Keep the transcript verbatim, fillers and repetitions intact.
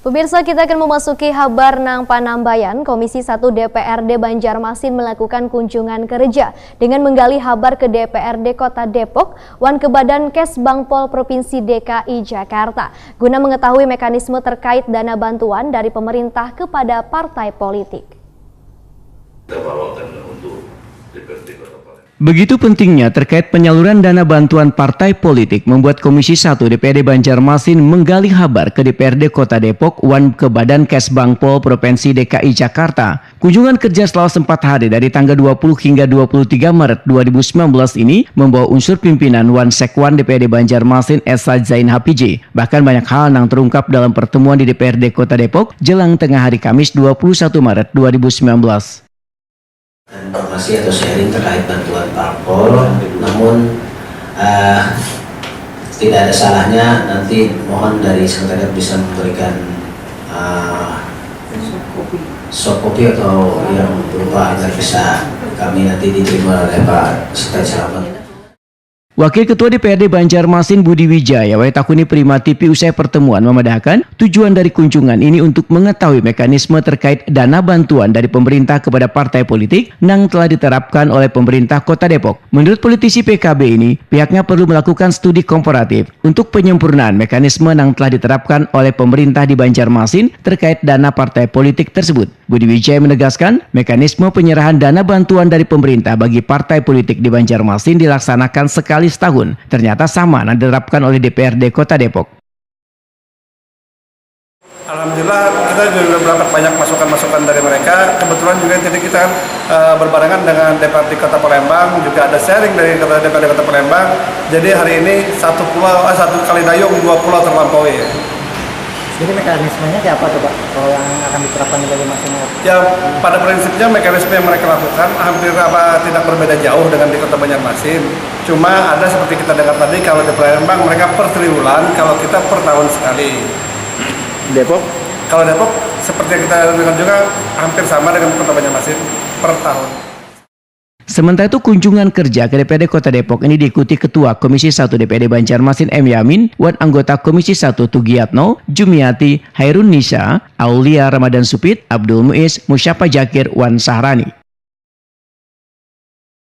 Pemirsa, kita akan memasuki habar nang panambayan. Komisi satu D P R D Banjarmasin melakukan kunjungan kerja dengan menggali habar ke D P R D Kota Depok wan ke Badan Kesbangpol Provinsi D K I Jakarta guna mengetahui mekanisme terkait dana bantuan dari pemerintah kepada partai politik. Begitu pentingnya terkait penyaluran dana bantuan partai politik membuat Komisi satu D P R D Banjarmasin menggali habar ke D P R D Kota Depok wan ke Badan Kesbangpol Provinsi D K I Jakarta. Kunjungan kerja selama empat hari dari tanggal dua puluh hingga dua puluh tiga Maret dua ribu sembilan belas ini membawa unsur pimpinan wan sekwan D P R D Banjarmasin S A Zain Hapiji. Bahkan banyak hal yang terungkap dalam pertemuan di D P R D Kota Depok jelang tengah hari Kamis dua puluh satu Maret dua ribu sembilan belas. Informasi atau sharing terkait bantuan parpol, namun uh, tidak ada salahnya nanti mohon dari sekretariat bisa memberikan uh, soft copy atau yang berupa agar bisa kami nanti diterima oleh Pak Sekretariat Selatan. Wakil Ketua D P R D Banjarmasin Budi Wijaya wayah takuni Prima T V usai pertemuan memadahkan tujuan dari kunjungan ini untuk mengetahui mekanisme terkait dana bantuan dari pemerintah kepada partai politik nang telah diterapkan oleh pemerintah Kota Depok. Menurut politisi P K B ini, pihaknya perlu melakukan studi komparatif untuk penyempurnaan mekanisme nang telah diterapkan oleh pemerintah di Banjarmasin terkait dana partai politik tersebut. Budi Wijaya menegaskan, mekanisme penyerahan dana bantuan dari pemerintah bagi partai politik di Banjarmasin dilaksanakan sekali setahun, ternyata sama nang diterapkan oleh D P R D Kota Depok. Alhamdulillah, kita juga mendapat banyak masukan-masukan dari mereka. Kebetulan juga jadi kita uh, berbarengan dengan D P R D Kota Palembang, juga ada sharing dari D P R D Kota Palembang. Jadi hari ini satu pulau, eh, satu kali dayung, dua pulau terlampaui. Jadi mekanismenya kayak apa tuh Pak, kalau yang akan diterapkan di Banjarmasin? Ya, pada prinsipnya mekanisme yang mereka lakukan hampir apa tidak berbeda jauh dengan di Kota Banjarmasin. Cuma ada seperti kita dengar tadi, kalau di Palembang mereka per triwulan, kalau kita per tahun sekali. Depok? Kalau Depok, seperti yang kita dengar juga, hampir sama dengan Kota Banjarmasin per tahun. Sementara itu, kunjungan kerja ke D P R D Kota Depok ini diikuti Ketua Komisi satu D P R D Banjarmasin M Yamin wan anggota Komisi satu Tugiatno, Jumiati, Hairun Nisa, Aulia Ramadan Supit, Abdul Muiz, Musyapa Jakir, wan Sahrani.